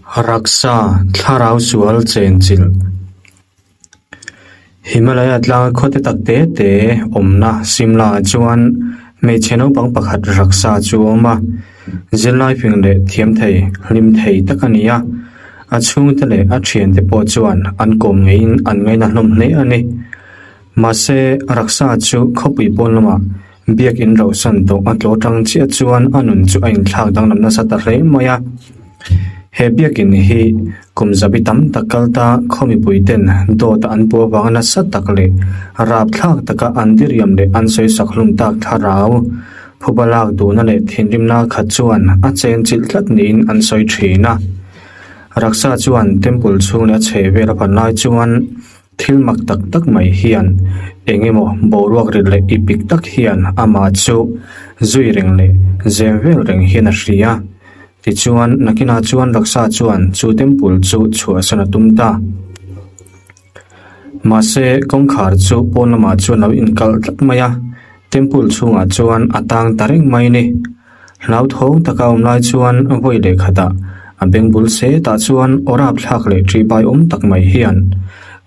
Raksa thlarau sual chenchilh. Himalaya tlanga khaw te tak te te awmna Simla ah chuan hmeichhe naupang pakhat Raksa chu a awm a, zirlai fing leh thiam thei hlim thei tak a ni a, a chhungte leh a thiante pawh chuan an kawm ngeiin an ngaina hlawm hle a ni. Mahse Raksa chu khawpui pawn lamah Biakinn rauhsan tawh a tlaw tang chiah chuan a nun chu a inthlak danglam nasa ta hle mai a. He biakinn hi kum zabi tam tak kal ta khaw mipui ten dawt a an puah avanga nasa tak leh rapthlak taka an diriam leh an sawisak hlum tak thlarau phuba lak duhna leh thinrimna khat chuan a chenchilh tlat niin an sawi thin a. Raksa chuan temple chhung leh a chhehvel a pan lai chuan Thil mak tak tak mai hian eng emaw boruak rit leh ipik tak hian amah chu zui reng leh zem vel reng hian a hria. Tichuan, nakinah chuan Raksa chuan chu temple chu chhuahsan a tum ta. Mahse, kawngkhar chu pawn lamah chuan a lo inkalh tlat mai a, temple chhungah chuan a tang ta reng mai a ni. Hlauthawng taka awm lai chuan vawi leh khatah a beng bul setah chuan aw rapthlak leh ṭih bai awm tak mai hian,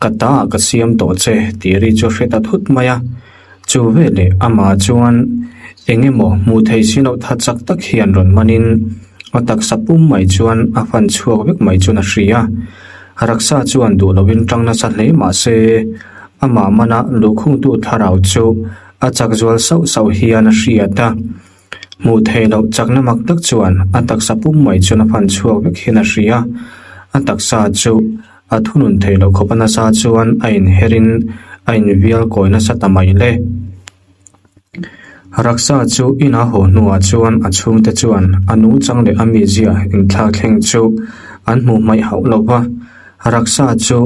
Ka ta ah ka siam tawh che tih ri chu hre ta thut mai a. Chu veleh amah chuan eng emaw hmuh thei si loh tha chak tak hian rawn manin a taksa pum mai chuan a fan chhuak vek mai chuan a hria. Raksa chuan duh lovin ṭang nasa hle mah se amah mana luhkhungtu thlarau chu a chak zual sauh sauh hian a hriat a. Hmuh theih loh chakna mak tak chuan a taksa pum mai chuan a fan chhuak vek hian a hria. A taksa chu a thunun theih loh khawp a nasa chuan a inherin a invial kawi nasa ta mai le. Raksa chu ina haw hnuah chuan a chhungte chuan a nungchang leh a mizia inthlak thleng chu an hmuh hmaih hauh lo va. Raksa chu.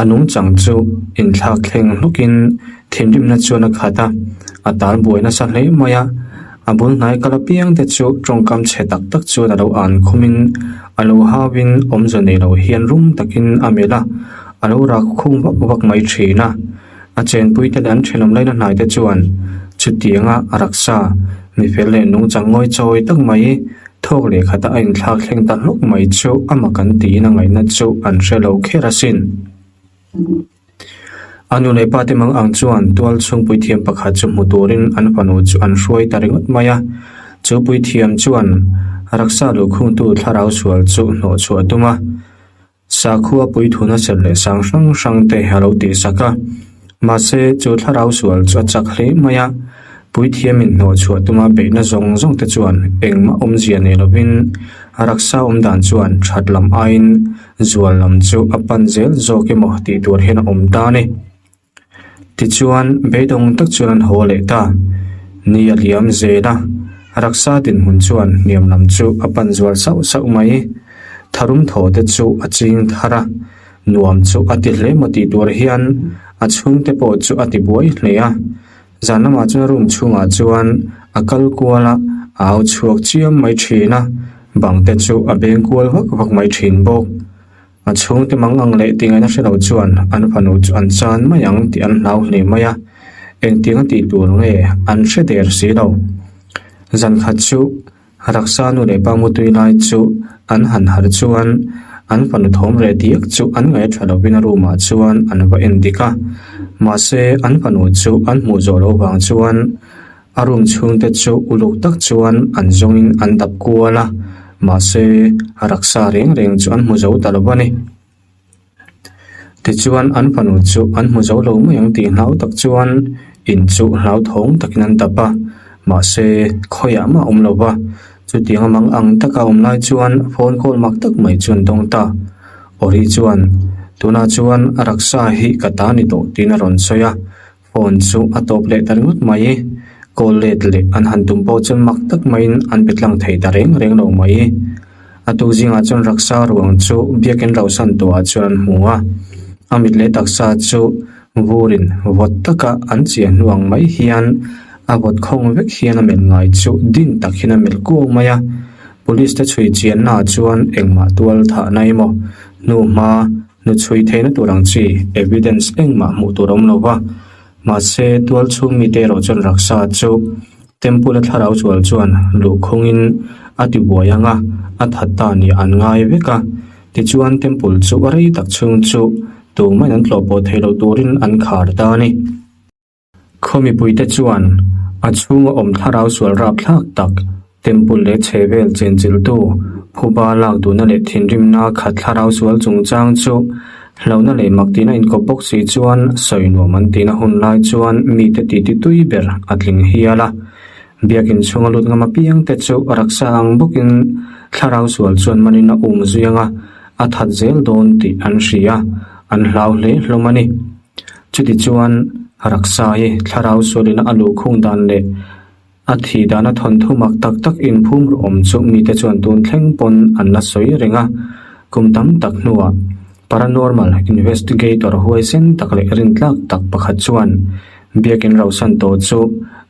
A nungchang chu inthlak thleng hlukin thinrimna chuan a khat a, a tal buai nasa hle mai a. A bul hnai kal apiang te chu tawngkam chhe tak tak chuan a lo an khumin a lo hauin awmze nei lo hian rum takin a melh a, a lo rak khum vak vak mai thin a. A chenpui te leh an thenawm laina hnai te chuan chutianga a raksa mifel leh nungchang ngawi chawi tak mai Thawk leh khata a inthlak thleng ta hlawk mai chu a mak an tiin a ngaihna chu an hre lo kher asin. A nu leh pa te mang ang chuan tual chhung puithiam pakhat chu hmu turin an fanu chu an hruai ta ringawt mai a. Chu puithiam chuan raksa luhkhungtu thlarau sual chu hnawh chhuah a tum a. Sakhua puithuna serh leh sang hrang hrang te a lo tihsak a, mahse chu thlarau sual chu a chak hle mai a, puithiamin hnawh chhuah tuma beihna zawng zawng te chuan engmah awmzia nei lovin a raksa awm dan chuan that lam aiin zual lam chu a pan zel zawk emaw tih tur hian a awm ta a ni. Tichuan, beidawng tak chuan an haw leh ta. Ni a liam zel a, raksa dinhmun chuan hniam lam chu a pan zual sauh sauh mai. Tharum thaw te chu a ching thar a, nuam chu a ti hle maw tih tur hian a chhungte pawh chu a ti buai hle a. Zan lamah chuan room chhungah chuan a kal kual a, a au chhuak chiam mai thin a, bang te chu a beng kual vak vak mai thin bawk. A chhungte mang ang leh tih ngaihna hre lo chuan an fanu chu an chan mai ang tih an hlau hle mai a, engtiang a tih tur nge an hre der si lo. Zan khat chu Raksa nu leh pa mutui lai chu an han harh chuan an fanu thawm reh diak chu an ngaih tha lovin a room ah chuan an va en dik a, mahse an fanu chu an hmuh zawh loh vang chuan A room chhungte chu uluk tak chuan an zawngin an dap kual a, mahse a raksa reng reng chu an hmu zo ta lo a ni. Tichuan an fanu chu an hmu zo lo mai ang tih hlau tak chuan in chu hlauthawng takin an dap a, mahse khawiah mah a awm lo va, chutiang a mang ang taka awm lai chuan phone call mak tak mai chu an dawng ta. Awri chuan, Tunah chuan a raksa hi ka ta ni tawh tiin a rawn sawi a, Phone chu a tawp leh ta ringawt mai. Call let leh an han tum pawh chuan mak tak maiin an pe tlang thei ta reng reng lo mai. A tuk zingah chuan raksa ruang chu biakin rauhsan tawhah chuan an hmu a, a mit leh taksa chu vurin vawt taka an chiah hnu ang mai hian a vawt khawng vek hian a melh ngai chu din tak hian a melh kuau mai a. Police te chhui chiannaah chuan engmah tual thahna emaw hnuhma Hnuchhui theihna tur ang chi evidence engmah hmuh tur a awm lo va, mahse tual chhung mite erawh chuan raksa chu temple a thlarau chual chuan luhkhungin a ti buai ang a, A that ta nih an ngai vek a, tichuan temple chu rei tak chhung chu tumahin an tlawh pawh thei loh turin an khar ta a ni. Khaw mipuite chuan a chhunga awm thlarau sual rapthlak tak temple leh chhehvel chenchilhtu phuba lak duhna leh thinrimna khat thlarau sual chungchang chu hlauhna leh mak tihna inkawp bawk si chuan sawi nuam an tihna hun lai chuan mite titi tui ber a tling hial a. Biakin chhunga lut ngam apiang te chu raksa ang bawkin thlarau sual chuan manin a um zui anga a that zel dawn tih an hria, an hlau hle hlawm a ni. Chutichuan raksa hi thlarau sualin a luhkhung dan leh a thih dana thawnthu mak tak tak inphum ru awm chu mite chuan tun thleng pawn an la sawi reng a. Kum tam tak hnuah paranormal investigator huaisen tak leh rintlak tak pakhat chuan biakin rauhsan tawh chu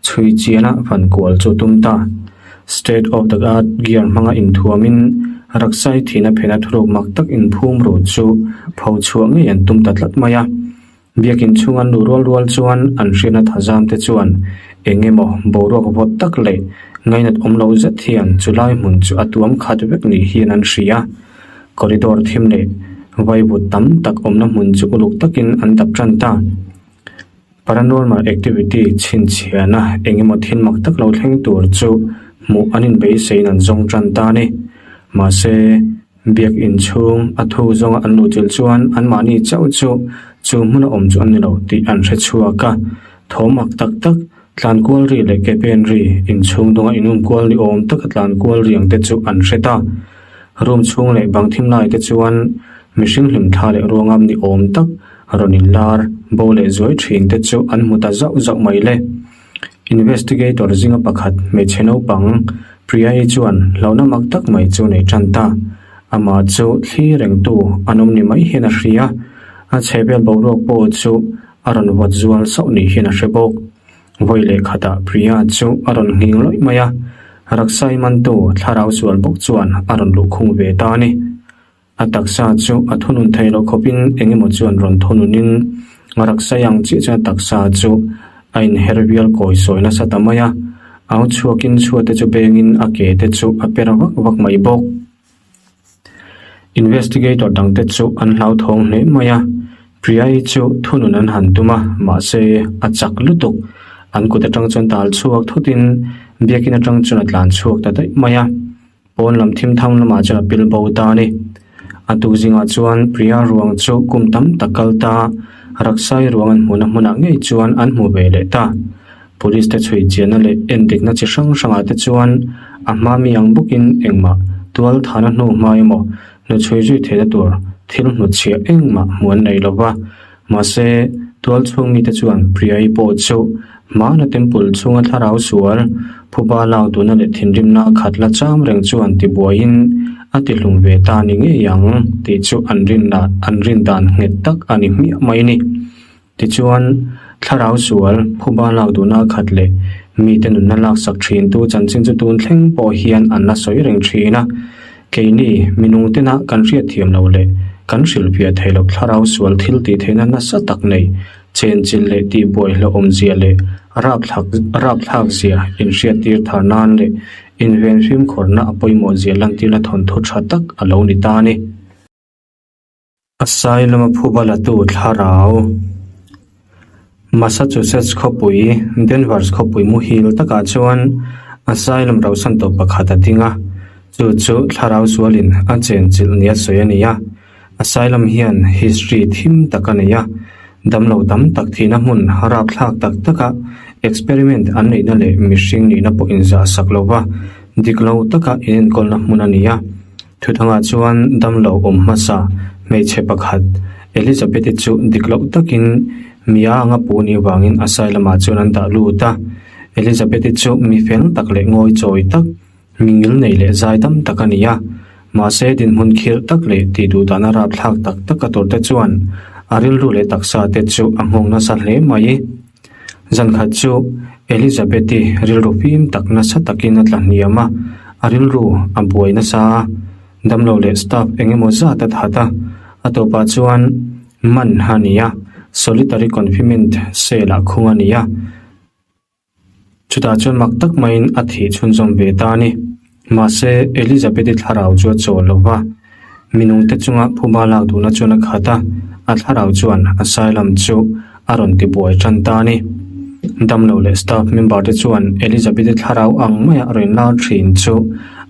chhui chiana fan kual chu tum ta. State of the art gear hmanga inthuamin raksai thihna phena thuruk mak tak inphum ru chu pho chhuah ngei an tum ta tlat mai a. Biakin chhung an luh rual rual chuan an hriatna thazam te chuan eng emaw boruak vawt tak leh ngainat awm lo zet hian chulai hmun chu a tuam khat vek ni hian an hria. Corridor thim leh vaivut tam tak awmna hmun chu uluk takin an dap tan ta. Paranormal activity chhinchhiahna eng emaw thil mak tak lo thleng tur chu hmuh an inbeiseiin an zawng tan ta a ni. Mahse, biak inchhung a thu zawnga an luh chilh chuan anmahni chauh chu chu hmuna awm chu an ni lo tih an hre chhuak a. Thaw mak tak tak, tlan kual ri leh ke pen ri, inchhung dunga inum kual ni awm taka tlan kual ri ang te chu an hre ta. Room chhung leh bang thim lai te chuan mihring hlimthla leh ruangam ni awm tak rawn inlar bo leh zuai thin te chu an hmu ta zauh zauh mai le. Investigator zinga pakhat hmeichhe naupang Priya-i chuan hlauhna mak tak mai chu nei tan ta. Amah chu thli rengtu an awm ni mai hian a hria. A chhehvel boruak pawh chu a rawn vawt zual sauh ni hian a hre bawk. Vawi leh khatah Priya chu a rawn nghing lawih mai a, Raksai mantu thlarau sual bawk chuan a rawn luhkhung ve ta a ni. A taksa chu a thunun thei loh khawpin eng emaw chuan rawn thununin a raksai ang chiah chuan a taksa chu a inher vial kawi sawi nasa ta mai a, au chhuakin chhuate chu bengin a ke te chu a per vak vak mai bawk. Investigator dangte chu an hlauthawng hle mai a, Priya-i chu thunun an han tum a, mahse a chak lutuk. An kut atang chuan tal chhuak thutin biakin atang chuan a tlan chhuak ta daih mai a. Pawn lam thim thang lamah chuan a pil bo ta a ni. A tuk zingah chuan Priya ruang chu kum tam tak kal ta, Raksai ruang an hmuhna hmunah ngei chuan an hmu ve leh ta. Police te chhui chianna leh endikna chi hrang hrangah te chuan a hma mi ang bawkin engmah tual thana hnu hma emaw hnuchhui zui theihna tur thil hnutchhiah engmah hmuh an nei lo va. Mahse, tual chhung mite chuan Priya-i pawh chu hmana temple chhunga thlarau sual, phuba lak duhna leh thinrimna khat la cham reng chuan tibuaiin a tihlum ve ta ni ngei ang tih chu an rinna an rin dan nghet tak a ni hmiah mai a ni. Tichuan, thlarau sual, phuba lak duhna khat leh mite nunna laksak thintu chanchin chu tun thleng pawh hian an la sawi reng thin a. Keini, minung tena kan hriatthiam loh leh kan hrilhfiah theih loh thlarau sual thil tih theihna nasa tak nei, chenchilh leh tihbuai hlauhawmzia leh rapthlak rapthlakzia inhriattir thar nan leh inven fimkhawrna a pawimawhzia lantirna thawnthu tha tak a lo ni ta a ni. A sai lama phuba latu thlarau Massachusetts khawpui Danvers khawpui muhil takah chuan asylum rauhsan tawh pakhat a ding a, chu chu thlarau sualin a chenchilh nia sawi a ni a. Asylum hian history thim tak a nei a, damlo tam tak thihna hmun rapthlak tak taka experiment an neihna leh mihring nihna pawh inzahsak lova dik lo taka inenkawlna hmun a ni a. Thuthangah chuan damlo awm hmasa hmeichhe pakhat Elizabeth-i chu dik loh takin mia anga pu ni vangin asylum ah chuan an dah lut a. Elizabeth-i chu mi fel tak leh ngawi chawi tak, mi ngil nei leh zai dam tak a ni a. Mahse dinhmun khirh tak leh tih duh dana rapthlak tak tak a tur te chuan a rilru leh taksa te chu a nghawng nasa hle mai. Zankhat chu Elizabeth-i rilru fim tak nasa takin a tla hniam a, a rilru a buai nasa a, damlo leh staff eng emaw zat a that a, a tawpah chuan man a ni a, solitary confinement cell ah khung a ni a, chutah chuan mak tak maiin a thih chhunzawm ve ta a ni. Mahse, Elizabeth-i thlarau chu a chawl lo va, minungte chunga phuba lak duhna chuan a khat a, a thlarau chuan asylum chu a rawn tibuai tan ta a ni. Damlo leh staff member te chuan Elizabeth-i thlarau ang maia rawn lar thin chu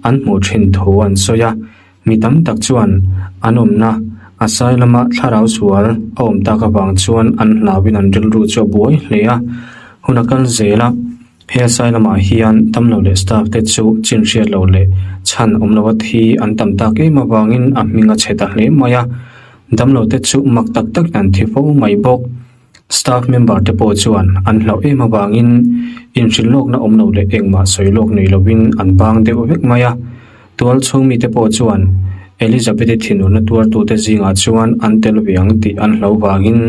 an hmuh thin thu an sawi a, mi tam tak chuan an awmna asylum-a thlarau sual a awm tak avang chuan an hlauin an rilru chu a buai hle a, hun a kal zel a. He asylum ah hian damlo leh staff te chu chin hriat loh leh chhan awm loh a thi an tam tak em avangin a hming a chhe ta hle mai a, damlo te chu mak tak tak in an thi fo mai bawk. Staff member te pawh chuan an hlauh em avangin inhrilh lawkna awm lo leh engmah sawi lawk nei lovin an bang deuh vek mai a, tual chhung mite pawh chuan Elizabeth-i thinurna tuartute zingah chuan an tel ve ang tih an hlo vangin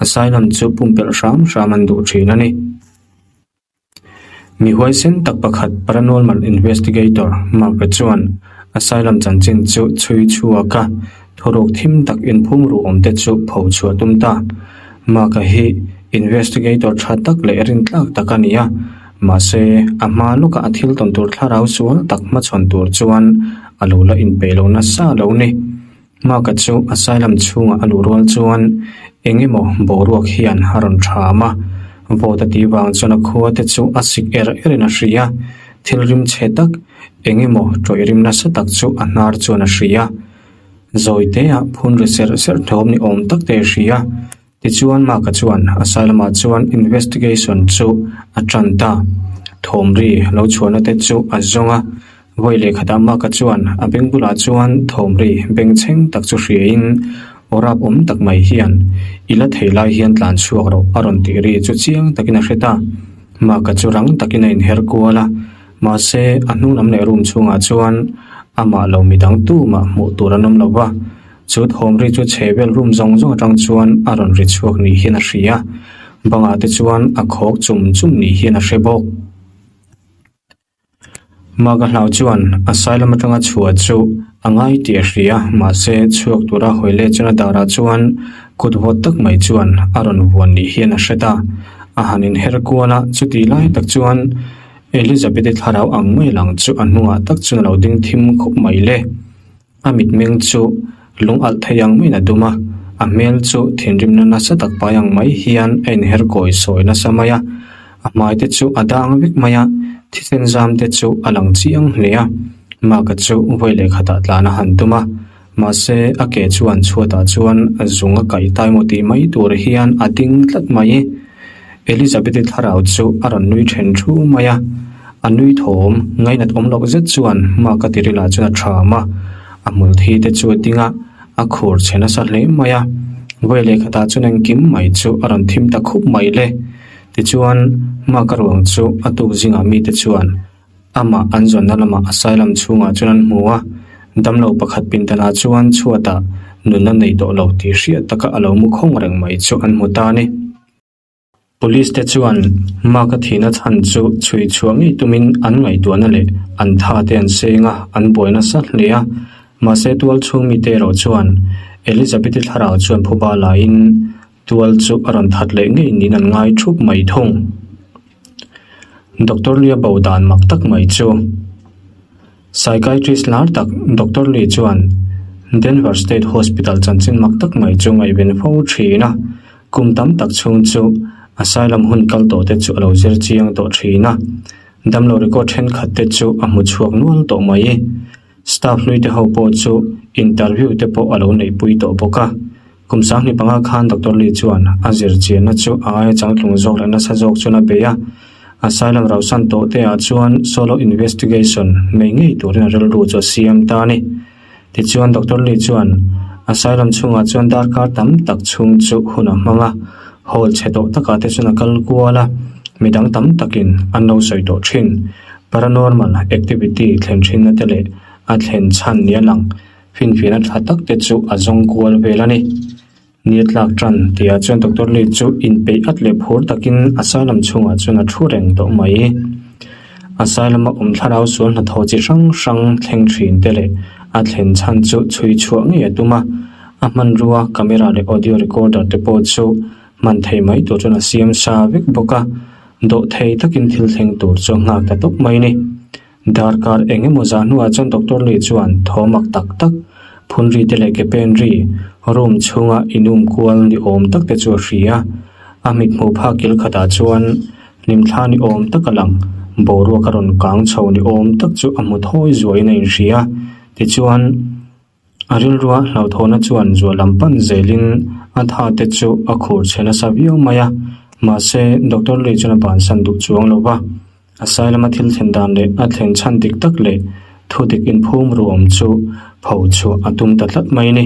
asylum chu pumpelh hram hram an duh thin a ni. Mi huaisen tak pakhat Paranormal Investigator Mark-a chuan Asylum chanchin chu chhui chhuak a, thuruk thim tak inphum ruh awm te chu pho chhuah tum ta. Mark-a hi Investigator tha tak leh rintlak tak a ni a, mahse a hma lawkah a thil tawn tur thlarau sual tak hmachhawn tur chuan a lo la inpeih lo nasa lo ni. Mark-a chu asylum chhungah a luh rual chuan eng emaw boruak hian a rawn ṭham a, vawt a tih vang chuan a khua te chu a sik er erin a hria. Thil rim chhe tak eng emaw ṭawih rim nasa tak chu a hnar chuan a hria. Zawi teah phun ri serh serh thawm ni awm tak te a hria. Tichuan Mark-a chuan asylum-ah chuan investigation chu a tan ta. Thawm ri lo chhuahna te chu a zawng a, vawi leh khatah Mark-a chuan a beng bulah chuan thawm ri bengchheng tak chu hriain aw rap awm tak mai hian i la thei lai hian tlan chhuak rawh a rawn tih ri chu chiang takin a hre ta. Mark-a chu rang takin a inher kual a, mahse a hnung lam leh room chhungah chuan amah lo midang tumah hmuh tur an awm lo va. Chu thawm ri chu chhe vel rum zawng zawng atang chuan a rawn ri chhuak ni hian a hria. Bangah te chuan a khawk chum chum ni hian a hre bawk. Maga hlau chuan asylum atanga chhuah chu a ngai tih a hria, mahse chhuak tura hawi leh chuan a darah chuan kut vawt tak mai chuan a rawn vuan ni hian a hre ta. A han inher kual a, chutih lai tak chuan Elizabeth-i thlarau ang mai lang chu a hnungah tak chuan a lo ding thim khawp mai le. A mitmeng chu lung alh thei ang maiin a dum a, a hmel chu thinrimna nasa tak pai ang mai hian a inher kawi sawi nasa mai a, a hmai te chu a dang vek mai a, thisen zam te chu a lang chiang hle a, Mark-a chu vawi leh khatah tlan a han tum a, mahse a ke chuan chhuatah chuan zung a kaih tai maw tih mai tur hian a ding tlat mai. Elizabeth-i thlarau chu a rawn nui then thu mai a, a nui thawm ngainat awm loh zet chuan Mark-a tiril ah chuan a ṭham a, a hmul thi te chu a ding a, a khur chhe nasa hle mai a, vawi leh khatah chuan engkim mai chu a rawn thim ta khup mai le. Tichuan, Mark-a ruang chu a tuk zingah mite chuan Amah an zawnna lamah asylum chhungah chuan an hmu a, damlo pakhat pindanah chuan chhuatah nunna nei tawh lo tih hriat taka a lo mu khawng reng mai chu an hmu ta a ni. Police te chuan Mark-a thihna chhan chu chhui chhuah ngei tumin an ngaihtuahna leh an tha te an seng a, an buai nasa hle a. Mahse tual chhung mite erawh chuan Elizabeth-i thlarau chuan phuba laiin tual chu a rawn that leh ngei niin an ngai thup mai thung. Doctor Lee-a bo dan mak tak mai chu Psychiatrist lar tak Doctor Lee chuan Denver State Hospital chanchin mak tak mai chu ngaihven fo thin a, kum tam tak chhung chu asylum hun kal tawh te chu a lo zir chiang tawh thin a, damlo record thenkhat te chu a hmu chhuak nual tawh mai. Staff hlui te ho pawh chu interview te pawh a lo neihpui tawh bawk a. Kum sanghnih panga khan Doctor Lee chuan a zir chianna chu a aia changtlung zawk leh nasa zawk chuan a bei a. Asylum rauhsan tawh te ah chuan solo investigation nei ngei turin a rilru chu a siam ta a ni. Tichuan Doctor Lee chuan asylum chhungah chuan darkar tam tak chhung chu hun a hmang a, hall chhe tawh takah te chuan a kal kual a, midang tam takin an lo sawi tawh thin. Paranormal activity thlen thinna te leh a thlen chhan nia lang finfiahna tha tak te chu a zawng kual vel a ni. Ni a tlak tan tihah chuan Doctor Lee chu inpeih at leh phur takin asylum chhungah chuan a thu reng tawh mai. Asylum a awm thlarau sual hnathawh chi hrang hrang thleng thin te leh a thlen chhan chu chhui chhuah ngei a tum a, a hmanrua camera leh audio recorder te pawh chu hman thei mai tur chuan a siam sa vek bawk a, dawhthei takin thil thleng tur chu a nghak ta tawp mai a ni. Darkar eng emaw zah hnuah chuan Doctor Lee chuan thaw mak tak tak, phun ri te leh ke pen ri, room chhunga inum kual ni awm tak te chu a hria. A mit hmuh phak kil khatah chuan hlimthla ni awm tak a lang, boruak a rawn kang chho ni awm tak chu a hmu thawi zuaiin a inhria. Tichuan. A rilrua hlauthawhna chuan zual lam pan zelin a tha te chu a khur chhe nasa viau mai a, mahse Doctor Lee chuan a bansan duh chuang lo va. Asylum a thil thlen dan leh a thlen chhan dik tak leh thu dik inphum ruam chu pho chhuah a tum ta tlat mai a ni.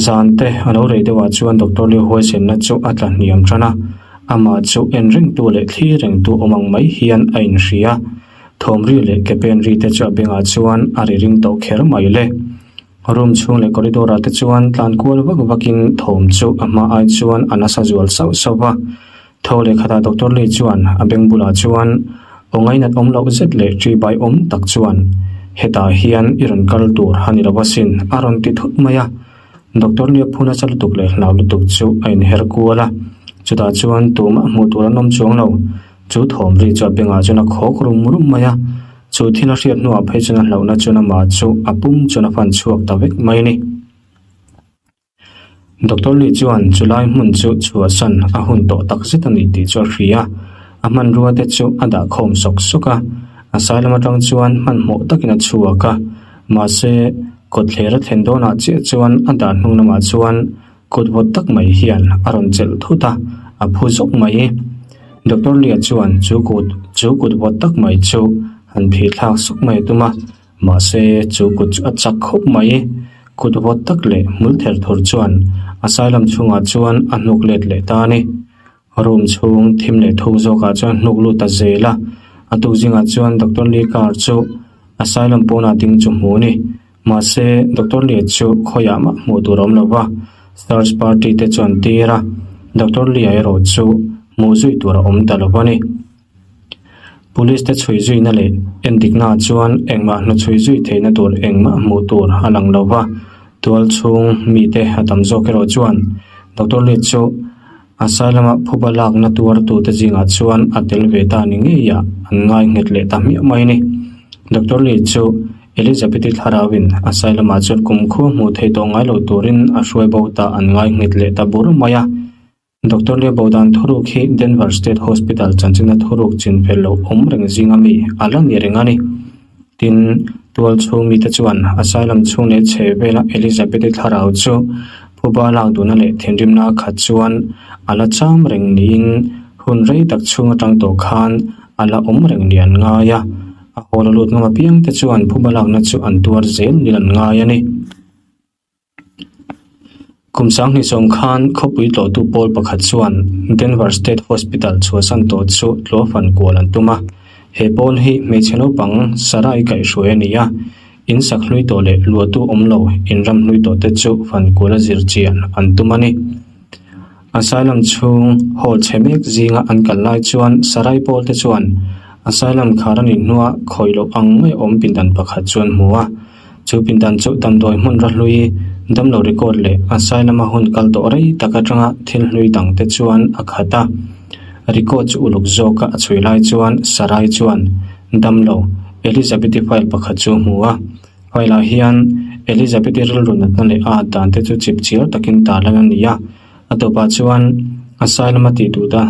Zan te a lo rei deuhah chuan Doctor Lee huaisenna chu a tla hniam tan a, amah chu en rengtu leh thli rengtu awm ang mai hian a inhria. Thawmri leh ke pen ri te chu a bengah chuan a ri ring tawh kher mai le. Room chhung leh corridor ah te chuan tlan kual vak vak in thawm chu a hma ai chuan a nasa zual sauh sauh va. Tho leh khatah Doctor Lee chuan a beng bulah chuan aw ngainat awm loh zet leh ṭi bai awm tak chuan hetah hian i rawn kal tur a ni lo asin a rawn ti thut mai a. Doctor Lee a phu nasa lutuk leh hlau lutuk chu a inher kual a, chutah chuan tumah hmuh tur an awm chuang lo. Chu thawm ri chu a bengah chuan a khawk rum rum mai a, chu thil a hriat hnuah phei chuan a hlauhna chuan amah chu a pum chuan a fan chhuak ta vek mai a ni. Doctor Lee chuan chulai hmun chu chhuahsan a hun tawh tak zet a ni tih chu a hria a, a hmanrua te chu a dah khawm sawk sawk a, a sailam atang chuan hmanhmawh takin a chhuak a, mahse kawtthler a thlen dawnah chiah chuan a dah hnung lamah chuan Kut vawt tak mai hian a rawn chelh thut a, a phu zawk mai. Doctor Lia chuan chu kut chu kut vawt tak mai chu han phih thlak suk mai a tum a, mahse chu kut chu a chak khawp mai. Kut vawt tak leh hmul ther thur chuan a sailam chhungah chuan a hnuk let leh ta a ni. Room chhung thim leh thuk zawkah chuan hnuk lut ta zel a, a tuk zingah chuan Doctor Lee car chu asylum pawnah ding chu hmu a ni. Mahse, Doctor Lee chu khawiah mah hmuh tur a awm lo va, search party te chu an tir a, Doctor Lee erawh chu hmuh zui tur a awm ta lo a ni. Police te chhui zuina leh endikna ah chuan engmah hnuchhui zui theihna tur engmah hmuh tur a lang lo va, tual chhung mite a tam zawk erawh chuan Doctor Lee chu Asylum a phuba lakna tuartute zingah chuan a tel ve ta ni ngeiah an ngai nghet leh ta hmiah mai a ni. Doctor Lee chu Elizabeth-i thlarauin Asylum ah chuan kumkhua hmuh theih tawh ngai lo turin a hruai bo ta an ngai nghet leh ta bur mai a. Doctor Lee bodan thuruk hi Denver State Hospital chanchina thuruk chinfel loh awm reng zinga mi a la ni reng a ni. Tin, tual chhung mite chuan Asylum chhung leh chhe vela Elizabeth-i thlarau chu phuba lak duhna leh thinrimna a khat chuan a la cham reng niin hun rei tak chhung atang tawh khan a la awm reng ni an ngai a, a hawl a lut ngam apiangte chuan phuba lakna chu an tuar zel niin an ngai a ni. Kum sanghnih sawm khan khawpui tlawhtu pawl pakhat chuan Denver State Hospital chhuahsan tawh chu tlawh fan kual an tum a. He pawl hi hmeichhe naupang Sarai kaihhruai a ni a, in sak hlui tawh leh luahtu awm lo in ram hlui tawh te chu fan kual a zir chian an tum a ni. Asylum chhung hall chhe mek zinga an kal lai chuan Sarai pawl te chuan Asylum khar a nih hnua khawih loh ang mai awm pindan pakhat chu an hmu a. Chu pindan chu damdawi hmun ra hlui, damlo record leh Asylum a hun kal tawh rei tak atanga thil hlui dang te chuan a khat a. Record chu uluk zawka a chhui lai chuan Sarai chuan damlo Elizabeth-i file pakhat chu a hmu a. File ah hian Elizabeth-i rilru natna leh a at dan te chu chip chiar takin tarlan a ni a. A tawpah chuan Asylum a tih duh da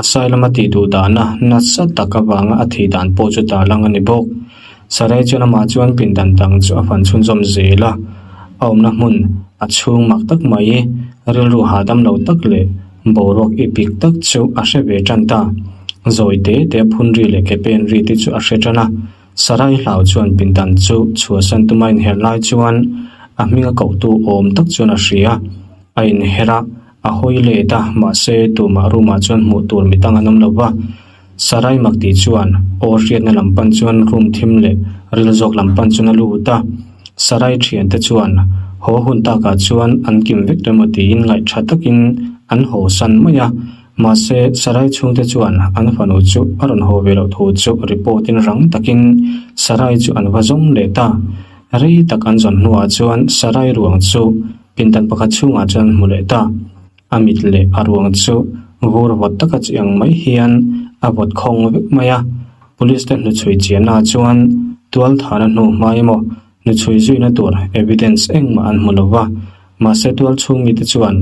Asylum a tih duh dahna nasa tak avanga a thih dan pawh chu tarlang a ni bawk. Sarai chuan amah chuan pindan dang chu a fan chhunzawm zel a, a awmna hmun a chhung mak tak mai, rilru hahdam lo tak leh boruak i pik tak chu a hre ve tan ta. Zawi te te a phun ri leh ke pen ri te chu a hre tan a. Sarai hlau chuan pindan chu chhuahsan tuma inher lai chuan a hminga kohtu awm tak chuan a hria. A inher a, a hawi let a, mahse tumah room ah chuan hmuh tur mi dang an awm lo va. Sarai mak tih chuan aw hriatna lam pan chuan room thim leh ril zawk lam pan chuan a lut a. Sarai thiante chuan haw hun takah chuan an kim vek tawh emaw tiin ngaihṭha takin an haw san mai a. Mahse Sarai chhungte chuan an fanu chu a rawn haw ve loh thu chu report in rang takin Sarai chu an va zawng leh ta. Rei tak an zawn hnuah chuan Sarai ruang chu pindan pakhat chhungah chuan an hmu leh ta. A mit leh a ruang chu vur vawt taka chi ang mai hian a vawt khawng vek mai a. Police te hnuchhui chiannaah chuan tualthahna hnu hma emaw hnuchhui zuina tur evidence engmah an hmu lo va. Mahse tual chhung mite chuan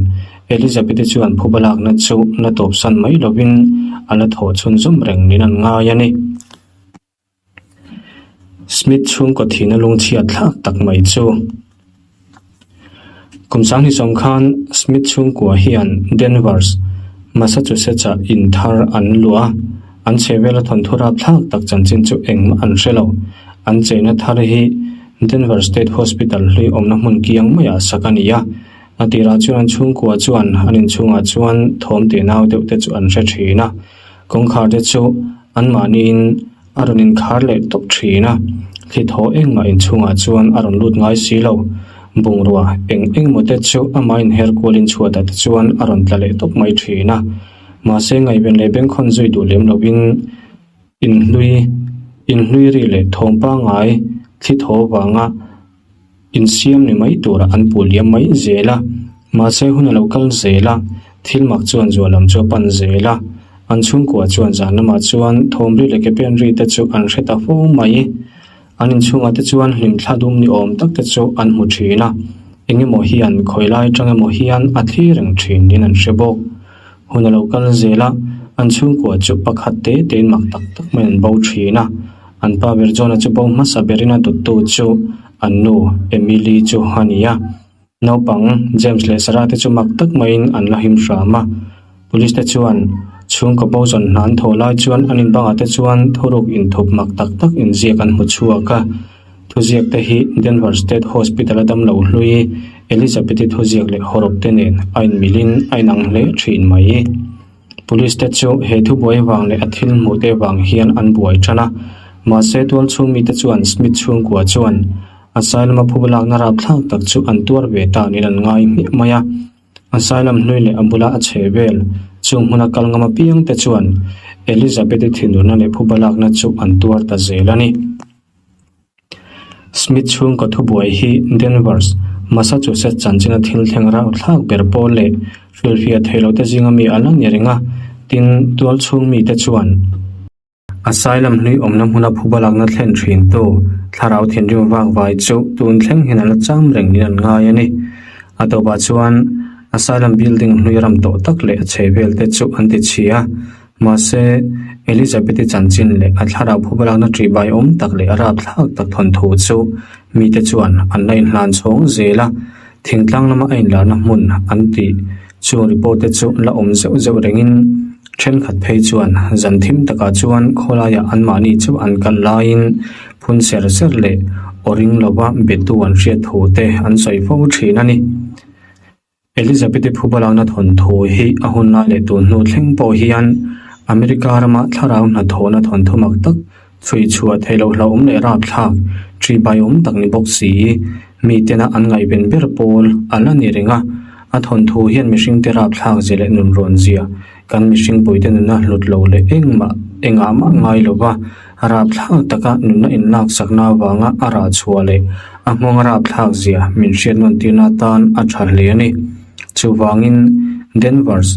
Elizabeth-i chuan phuba lakna chu la tawpsan mai lovin a la thawh chhunzawm reng niin an ngai a ni. Smith chhungkaw thihna lungchhiat thlak tak mai chu. Kum sanghnih sawm khan Smith chhungkua hian Danvers, Massachusetts-ah in thar an luah a, an chhehvela thawnthu rapthlak tak chanchin chu engmah an hre lo. An cheina thar hi Denver State Hospital hlui awmna hmun kiang maiah sak a ni a. A tirah chuan an chhungkua chuan an inchhungah chuan thawm tih nau deuh te chu an hre thin a. Kawngkhar te chu anmahniin a rawn inkhar leh tawp thin a, thli thaw engmah inchhungah chuan a rawn lut ngai si lo. Bungrua eng engemaw te chu amah inher kualin chhuatah te chuan a rawn tla leh tawp mai thin a. Mahse ngaihven leh bengkhawn zui duh lem lovin inhlui inhlui ri leh thawm pangngai thli thaw vanga Insiam ni mai tura an puh liam mai zel a, mahse hun a lo kal zel a, thil mak chuan zuah lam chu a pan zel a, an chhungkua chuan zan lamah chuan thawm ri leh ke pen ri te chu an hre ta fo mai. An inchhungah te chuan hlimthla dum ni awm tak te chu an hmu thin a, eng emaw hian khawi lai atang emaw hian a thlir reng thin niin an hre bawk. Hun a lo kal zel a, an chhungkua chu pakhat te tein mak tak tak maiin an bo thin a, an pa ber John-a chu bo hmasa berin a dawttu chu An nu Emily chu a ni a, naupang James leh Sarah te chu mak tak maiin an la him hram a. Police te chuan chhungkaw bo zawn hna an thawh lai chuan an inbangah te chuan thuruk inthup mak tak tak inziak an hmu chhuak a. Thuziak te hi Denver State Hospital a damlo hlui Elizabeth-i thuziak leh hawrawp te nen a inmilin a inang hle thin mai. Police te chu he thubuai vang leh a thil hmuh te vang hian an buai tan a, mahse tual chhung mite chuan Smith chhungkua chuan Asylum a phuba lakna rapthlak tak chu an tuar ve ta niin an ngai hmiah mai a. Asylum hlui leh a bula a chhe vel chung hmuna kal ngam apiang te chuan Elizabeth-i thinurna leh phuba lakna chu an tuar ta zel a ni. Smith chhungkaw thubuai hi Danvers, Massachusetts chanchina thil thleng rauhthlak ber pawl leh hrilhfiah theih loh te zinga mi a la ni reng a, tin, tual chhung mite chuan Asylum hlui awmna hmuna phuba lakna thlen thintu thlarau thinrim vak vai chu tun thleng hian a la cham reng niin an ngai a ni. A tawpah chuan Asylum building hlui ram tawh tak leh a chhehvel te chu an ti chhi a. Mahse, Elizabeth-i chanchin leh a thlarau phubalakna ṭihbai awm tak leh a rapthlak tak thawnthu chu mite chuan an la inhlan chhawng zel a, thingtlang lama a inlarna hmun an tih chung report te chu la awm zeuh zeuh rengin thenkhat phei chuan zan thim takah chuan khawlaiah anmahni chauh an kal laiin phun ser ser leh aw ring lova betu an hriat thu te an sawi fo thin a ni. Elizabeth-i phubalakna thawnthu hi a hun lai leh tun hnu thleng pawh hian America rama thlarau hnathawhna thawnthu mak tak chhui chhuah theih loh hlauhawm leh rapthlak ṭihbaiawm tak ni bawk si. Mitena an ngaihven ber pawl a la ni reng a, a thawnthu hian mihringte rapthlak zia leh nunrawn zia kan mihring puite nuna hlut lo leh engmah engah mah ngai lova rapthlak taka nunna inlaksakna avanga a rah chhuah leh a nghawng rapthlak zia min hriat nawn tirna atan a tha hle a ni. Chuvangin Danvers,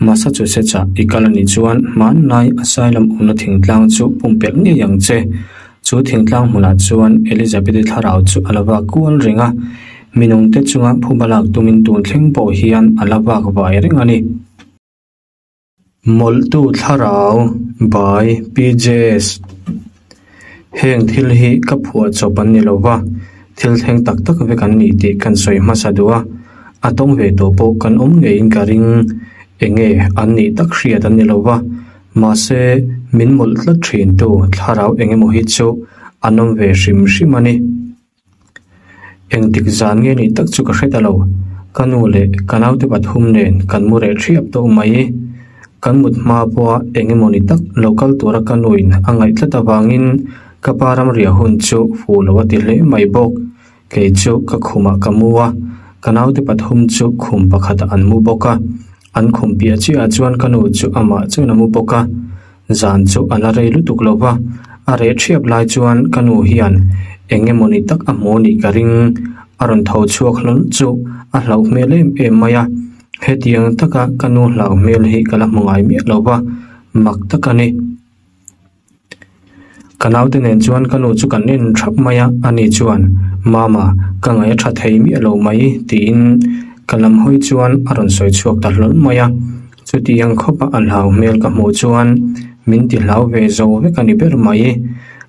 Massachusetts-ah i kal a nih chuan hmanlai Asylum awmna thingtlang chu pumpelh ngei ang che. Chu thingtlang hmunah chuan Elizabeth-i thlarau chu a la vak kual reng a, minungte chunga phuba lak tumin tun thleng pawh hian a la vak vai reng a ni. Mawlhtu thlarau by PJS Heng thil hi ka phuah chawp an ni lo va, thil thleng tak tak vek an ni tih kan sawi hmasa duh a, a tawng ve tawh pawh kan awm ngeiin ka ring. Enge an nih tak hriat an ni lo va, mahse min mawlh tlat thintu thlarau eng emaw hi chu an awm ve hrim hrim a ni. Engtik zan nge nih tak chu ka hre ta lo. Ka nu leh ka naute pathum nen kan mu reh thiap tawh mai. Kan mut hma pawha eng emaw ni tak lo kal tura ka nuin a ngaih tlat avangin ka pa ramriah hun chu fuh lo a ti hle mai bawk. Kei chu ka khumah ka mu a, ka naute pathum chu khum pakhatah an mu bawk a. An khum piah chiahah chuan ka nu chu amah chuan a mu bawk a. Zan chu a la rei lutuk lo va, a reh thiap lai chuan ka nu hian eng emaw ni tak a hmu nih ka ring. A rawn tho chhuak hlawl chu a hlauh hmel em em mai a, hetiang taka ka nu hlau hmel hi ka la hmu ngai miah lo va, mak tak a ni. Ka naute nen chuan ka nu chu kan en thap mai a, ani chuan, Mama, ka ngaih a tha thei miah lo mai, tiin ka lam hawi chuan a rawn sawi chhuak ta hlawl mai a. Chutiang khawpa a hlau hmel ka hmuh chuan min ti hlau ve zo vek a ni ber mai.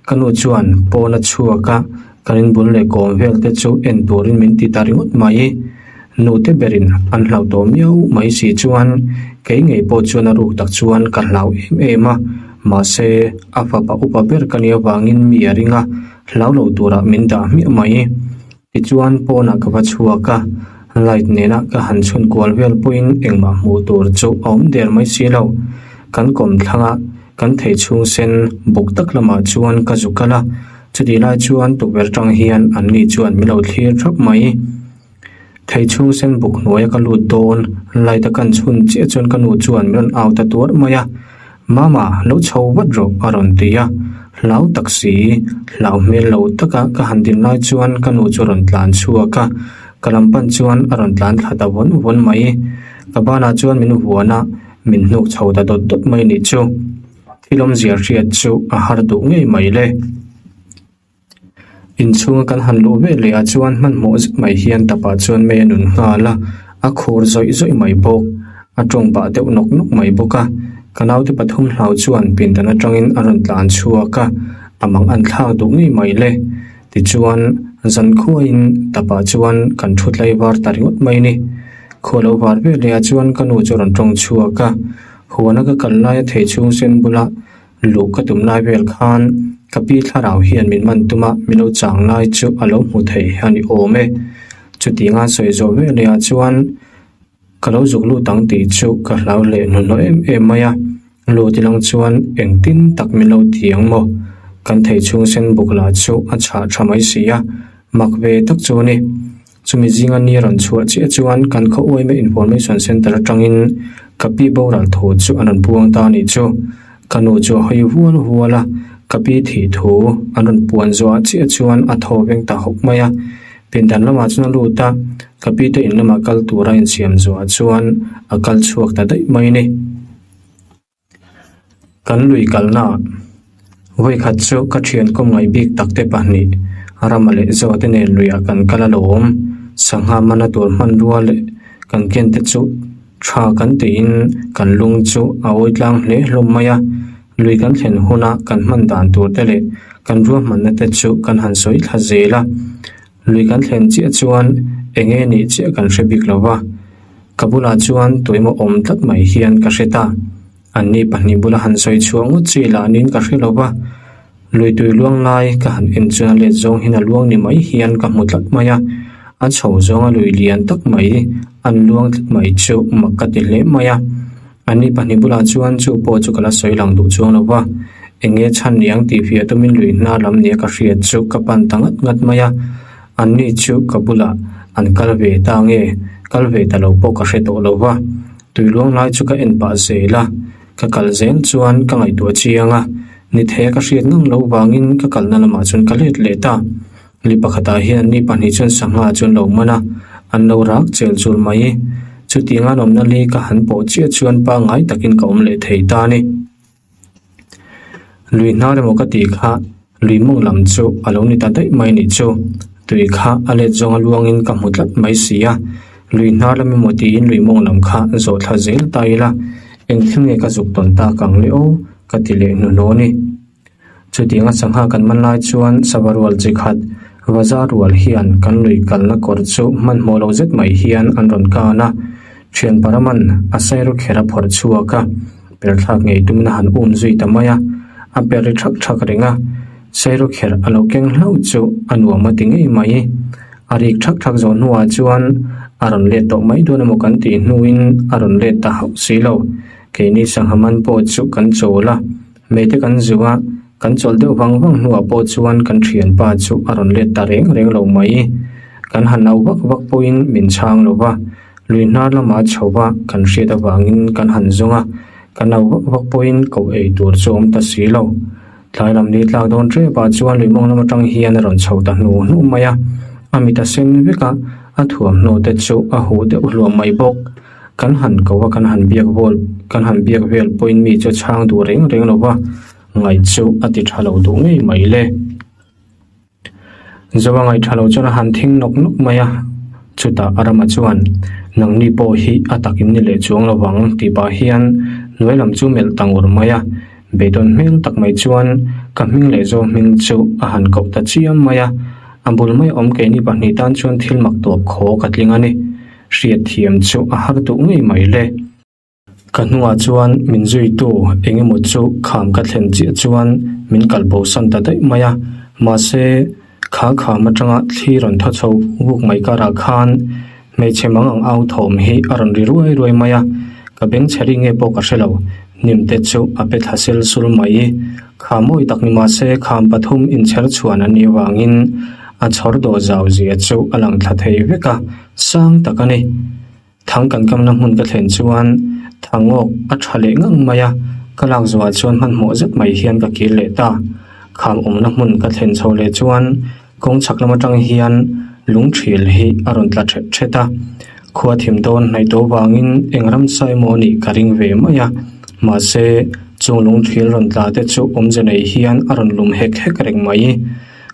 Ka nu chuan pawn a chhuak a, kan inbul leh kawm vel te chu en turin min ti ta ringawt mai. Nute berin an hlau tawh miau mai si chuan kei ngei pawh chuan a ruk tak chuan ka hlau em em a, mahse a fapa upa ber ka nih avangin mi a ring a, hlau lo turah min dah hmiah mai. Tichuan pawnah ka va chhuak a, light nena ka han chhun kual vel pawhin engmah hmuh tur chu a awm der mai si lo. Kan kawmthlang a, kan thei chhung sen buk tak lamah chuan ka zu kal a, chutih lai chuan tukverh tang hian anni chuan min lo thlir thap mai. Thei chhung sen buk hnuaia ka lut dawn, light a kan chhun chiah chuan ka nu chuan min rawn au ta tuar mai a, Mama, lo chho vat rawh a rawn ti a, hlau tak si, hlau hmel lo taka ka han din lai chuan ka nu chu a rawn tlan chhuak a, ka lam pan chuan a rawn tlan thla ta vawn vawn mai. Ka banah chuan min vuan a, min hnuk chho ta dawt dawt mai nih chu. Thil awmzia hriat chu a har duh ngei mai le. Inchhunga kan han luh ve leh ah chuan hmanhmawh zet mai hian tapah chuan mei a nun nghal a, a khur zawih zawih mai bawk. A tawng pah deuh nawk nawk mai bawk a. Ka naute pathum hlau chuan pindan atangin a rawn tlan chhuak a, a mang an thlak duh ngei mai le. Tichuan, zan khuain tapah chuan kan thu tlai var ta ringawt mai ni. Khua lo var ve leh ah chuan ka nu chu a rawn tawng chhuak a, huana ka kal laia thei chhung sen bula Luh ka tum lai vel khan ka pi thlarau hian min man tum a, min lo chang lai chu a lo hmu thei a ni awm e. Chutianga sawi zawh vel leh ah chuan ka lo zuk lut ang tih chu ka hlau leh hnuhnawh em em mai a, lut ilang chuan engtin tak min lo ti ang maw? Kan thei chhung sen buk lah chu a chhah tha mai si a, mak ve tak chu a ni. Chumi zinga ni a rawn chhuah chiah chuan kan khaw uaima Information Centre atangin ka pi boral thu chu an rawn puang ta a nih chu. Ka nu chu a hawi hual hual a, ka pi thih thu an rawn puan zawhah chiah chuan a thaw veng ta hawk mai a. Pindan lamah chuan a lut a, ka pi te in lama kal tura insiam zawhah chuan a kal chhuak ta daih mai a ni. Kan lui kalna vawikhat chu ka thian kawm ngaih bik tak te pahnih Rama leh Zoa te nen luiah kan kal alawm. Sangha mana tur hmanrua leh kan ken te chu tha kan tiin kan lung chu a awi tlang hle hlawm mai a. Lui kan thlen huna kan hman dan tur te leh kan ruahmanna te chu kan han sawi thla zel a. Lui kan thlen chiah chuan eng nge nih chiah kan hre bik lo va, ka bulah chuan tuimaw awm tlat mai hian ka hre ta. Anni pahnih bula han sawi chhuah ngawt chi lah niin ka hre lo va, lui tui luang lai ka han en chuan a let zawng hian a luang ni mai hian ka hmu tlat mai a, a chho zawnga lui lian tak mai an luang tlat mai chu mak ka ti hle mai a. Anni pahnih bulah chuan chu pawh chu ka la sawi lang duh chuang lo va, eng nge chhan ni ang tih fiah tumin lui hna lam nia ka hriat chu ka pan ta ngat ngat mai a, anni chu ka bulah an kal ve ta nge kal ve ta lo pawh ka hre tawh lo va, tui luang lai chu ka en pah zel a, ka kal zel chuan ka ngaihtuah chiang a, ni theia ka hriat ngang lo vangin ka kalna lamah chuan ka let leh ta. Ni pakhatah hian anni pahnih chuan sangha chu an lo man a, an lo rak chel chul mai. Chutiang an awmna li ka han pawh chiah chuan pangngai takin ka awm leh thei ta a ni. Lui hnar emaw ka tih kha lui mawng lam chu a lo ni ta daih mai nih chu. Tui kha a let zawnga luangin ka hmu tlat mai si a, lui hnar lam emaw tiin lui mawng lam kha zawh thla zel ta ila, engthil nge ka zuk tawn tak ang le aw ka ti leh hnuhnawh a ni. Chutianga sangha kan man lai chuan sava rual chi khat vaza rual hian kan lui kalna kawr chu hmanhmawh lo zet mai hian an rawn kan a. Thian Paraman a sairu kher a phawrh chhuak a, per thlak ngei tumin a han um zui ta mai a, a per ri thak thak reng a, sairu kher a lo keng hlauh chu a nuam a ti ngei mai. A rik thak thak zawh hnuah chuan a rawn let tawh mai dawn emaw kan tih hnuin a rawn let ta hauh si lo. Keini sangha man pawh chu kan chawl a. Hmei te kan zu a, kan chawlh deuh vang vang hnuah pawh chuan kan thianpa chu a rawn let ta reng reng lo mai. Kan han au vak vak pawhin min chhang lo va, lui hnar lamah chho va kan hriat avangin kan han zawng a, kan au vak vak pawhin koh ei tur chu a awm ta si lo. Tlai lam ni tlak dawn tepah chuan lui mawng lam atang hian a rawn chho ta hnu hnu mai a, a mit a sen vek a, a thuamhnaw te chu a huh deuh hluam mai bawk. Kan han ko a, kan han biak vawl, kan han biak vel pawhin mi chu a chhang duh reng reng lo va. Ngaih chu a ti tha lo duh ngei mai le. Zoa ngaih tha lo chuan a han thing nawk nawk mai a, chutah a rama chuan, Nangni pawh hi a tak in ni leh chuang lo vang tih pah hian hnuai lam chu melh ta ngur mai a, beidawn hmel tak mai chuan ka hming leh Zoa hming chu a han koh ta chiam mai a, a bul mai awm keini pahnih tan chuan thil mak tawp khaw ka tling a ni. Hriatthiam chu a har duh ngei mai le. Ka hnungah chuan min zuitu eng emaw chu kham ka thlen chiah chuan min kal bosan ta daih mai a, mahse kha kham atanga thli rawn thaw chho vuk mai karah khan hmeichhe mang ang au thawm hi a rawn ri ruai ruai mai a, ka beng chhe ri nge pawh ka hre lo, hnim te chu a pe thla sel sul mai. Kham mawi tak ni mahse kham pathum inchher chhuan an nih avangin a chhawr dawh zau zia chu a lang thla thei vek a, sang tak a ni. Thang kan kamna hmun ka thlen chuan thangawk a tha leh ngang mai a, ka lak zuah chuan hmanhmawh zet mai hian ka kir leh ta. Kham awmna hmun ka thlen chho leh chuan kawng chhak lam atang hian lung thil hi a rawn tla thet thet a, khua thim dawn hnaih tawh vangin eng ramsa emaw nih ka ring ve mai a, mahse chung lung thil rawn tla te chu awmze nei hian a rawn lum hek hek reng mai.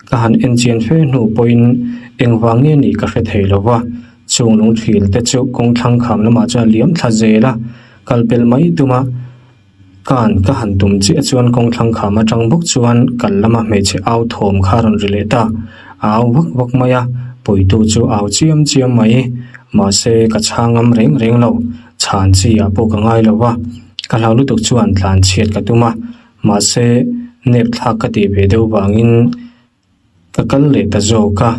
Ka han en chian fe hnu pawhin engvang nge nih ka hre thei lo va. Chung lung thil te chu kawng thlang kham lamah chuan a liam thla zel a, kal pel mai tum a, kan ka han tum chiah chuan kawng thlang kham atang bawk chuan kal lama hmeichhe au thawm kha a rawn ri leh ta, a au vak vak mai a, puitu chu au chiam chiam mai, mahse ka chhang ngam reng reng lo, chhan chi ah pawh ka ngai lo va, ka hlau lutuk chuan tlan chhiat ka tum a, mahse nep thlak ka tih ve deuh vangin. Ka kal leh ta zawk a,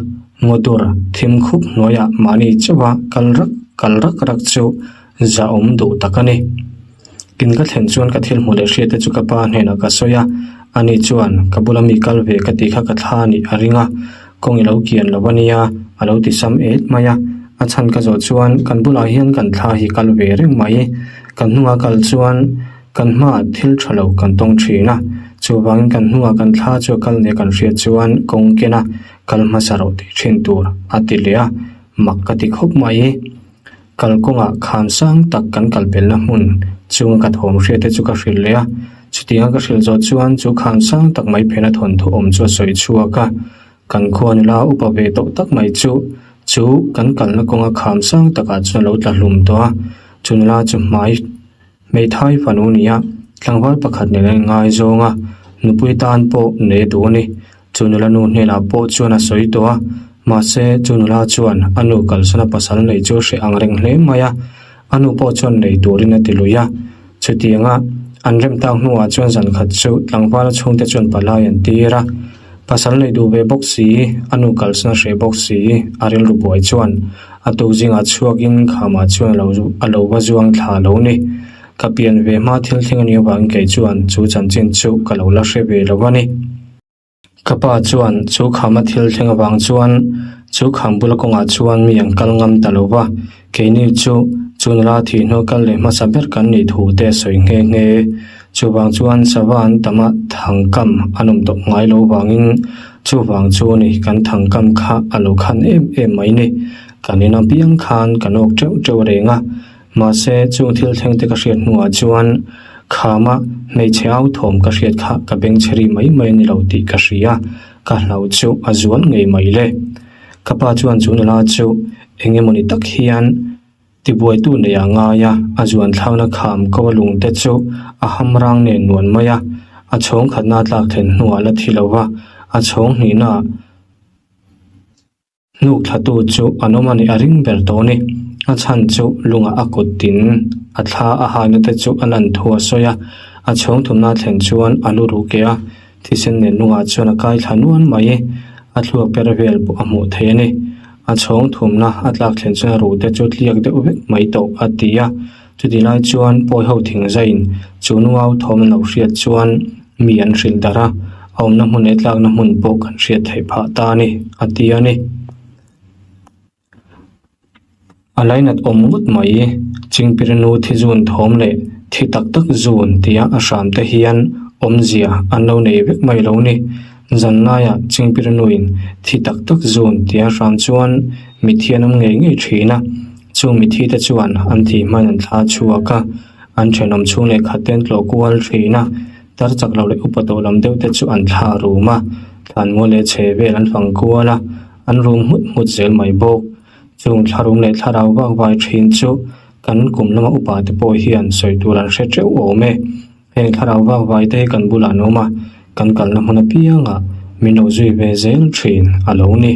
motor thim khup hnuaiah mahni chauha kal rak kal rak rak chu zahawm duh tak a ni. Tin ka thlen chuan ka thil hmuh leh hriat te chu ka pa hnenah ka sawi a, ani chuan ka bula mi kal ve ka tih kha ka thla a nih a ring a, kawng i lo kian lo a nia a lo ti sam et mai a, a chhan ka zawh chuan kan bulah hian kan thla hi kal ve reng mai, kan hnunga kal chuan Kan hmaah thil tha lo kan tawng thin a, chuvangin kan hnungah kan thla chu a kal nia kan hriat chuan kawng kena kal hmasa rawh tih thin tur a ti leh a, mak ka ti khawp mai. Kalkawngah kham sang tak kan kal pelna hmun chunga ka thawm hriat te chu ka hrilh leh a, chutianga ka hrilh zawh chuan chu kham sang tak mai phena thawnthu awm chu a sawi chhuak a, kan khua nula upa ve tawh tak mai chu chu kan kalna kawnga kham sang takah chuan a lo tla hlum tawh a, chu nula chu hmai Hmeithai fanu nia tlangval pakhat nen a inngaizawng a, nupui tan pawh nei a duh a ni. Chu nula nu hnenah pawh chuan a sawi tawh a, mahse chu nula chuan a nu kalsana pasal neih chu a hreh ang reng hle mai a, a nu pawh chuan nei turin a ti lui a. Chutianga an rem tak hnuah chuan zan khat chu tlangvala chhungte chuan palai an tir a, pasal nei duh ve bawk si, a nu kalsana hreh bawk si, a rilru buai chuan A tuk zingah chhuakin khamah chuan a lo a lo va zuang thla lo ni. Ka pian ve hma thil thleng a nih avangin kei chuan chu chanchin chu ka lo la hre ve lo a ni. Ka pa chuan chu khama thil thleng avang chuan chu kham bula kawngah chuan mi an kal ngam ta lo va, keini chu chu nula thih hnu kal leh hmasa ber kan nih thu te a sawi nghe nghe. Chuvang chuan sava an tam a thangkam an awm tawh ngai lo vangin chuvang chu ni kan thangkam kha a lo khan em em mai ni. Kan in apiang khan kan awk teuh teuh reng a, mahse chung thil thleng te ka hriat hnuah chuan khama hmeichhe au thawm ka hriat kha ka beng chhe ri mai mai a ni lo tih ka hria, ka hlau chu a zual ngei mai le. Ka pa chuan chu nula chu eng emawni tak hian Tibuaitu nei a ngai a, a zuan thlakna kham ko a lungte chu a ham rang nen nuan mai a, a chhawng khatna a tlak thlen hnuah la thi lo va, a chhawng hnihna hnuk thlatu chu an awm a nih a ring ber tawh a ni. A chhan chu lungah a kut tin a thla a haina te chu a lan thu a sawi a, a chhawng thumna a thlen chuan a lu ruh keh a, thisen nen lungah chuan a kai thla nuan mai, a thluak per vel pawh a hmuh theih a ni. A chhawng thumna a tlak thlen chuan a ruh te chu tliak deuh vek mai tawh a ti a, chutih lai chuan pawi ho thing zaiin chu nungau thawm an lo hriat chuan mi an hrilh darh a, a awmna hmun leh tlakna hmun pawh kan hriat theih phah ta a ni a ti a ni. A lainat awm ngawt mai, Chingpirinu thi zun thawm leh thi tak tak zun tia a hram te hian awmzia an lo nei vek mai lo ni. Zan laiah Chingpirnuin thi tak tak zun tia hram chuan mithi an awm ngei ngei thin a, chung mithi te chuan an thih hman an thla chhuak a, an thenawm chhung leh khat te an tlawh kual thin a. Tar chak lo leh upa tawh lam deuh te chu an thla rum a, thlanmual leh chhe vel an fang kual a, an rum nghut nghut zel mai bawk. Chung thlarum leh thlarau vak vai thin chu kan kum lama upa te pawh hian sawi tur an hre teuh awm e. Heng thlarau vak vai te hi kan bulah an awm a, kan kalna hmun apiangah min lo zui ve zel thin a lo ni.